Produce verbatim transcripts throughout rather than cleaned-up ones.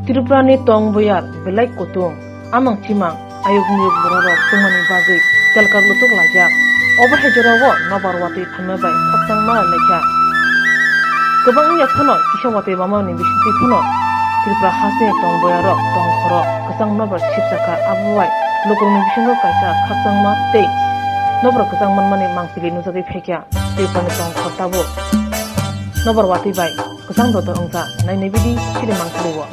Tripura ni tong buyar belai kutung, amang chimang, ayuk miyuk bororok tongmani bagwi telkar lutuk laijak. Obo hai jorao nobar watwi phaima bai khakchangma laikha. Kwbang wngya phano kisa watwi mamani bisingtwi phano Tripura hasteni tong buyarok tong khoro kwchang nobar sipjakha, abo bai lukurokni bisingo kaisa khakchangma tei nobar kwchang manmani mangpili nujagwi phaikha. Tripura ni tong khor tabuk nobar watwi bai kwchang dodo wngkha, nainai bidi chini mangpili o.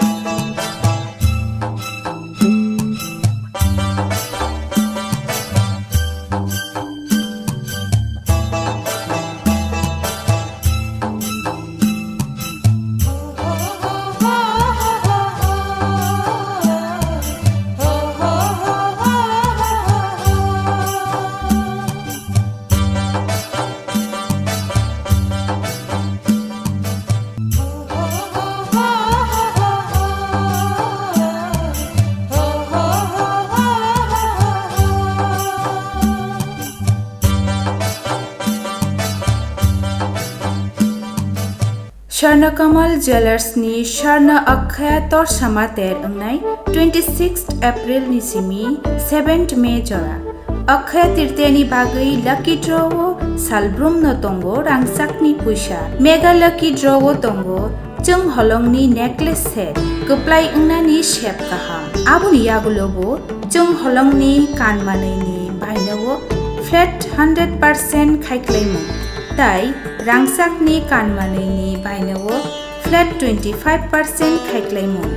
Swarna Kamal Jewellers ni Swarna Akshaya Torsa Mater wngnai twenty sixth April ni simi seventh May jora. Akshaya Tritiya ni bagwi lucky draw o salbrum no tongo rangchak ni puisa. Mega lucky draw o tongo chwng holong ni necklace set, kwplai wngnani sep kaham. Aboni yagulo bo chwng holong ni kan manwi ni baino o flat hundred percent khaiklaimung. Tai rangchakni kan manwini baino o flat twenty five percent khaiklaimung.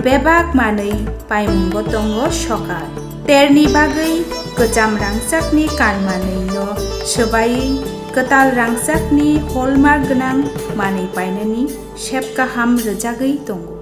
Bebak manwi paimungo tongo sokar. Terni bagwi kwcham rangchakni kan manwino swbaiwi kwtal rangchakni hallmark gwnang manwi painani sep kaham rwjagwi tongo.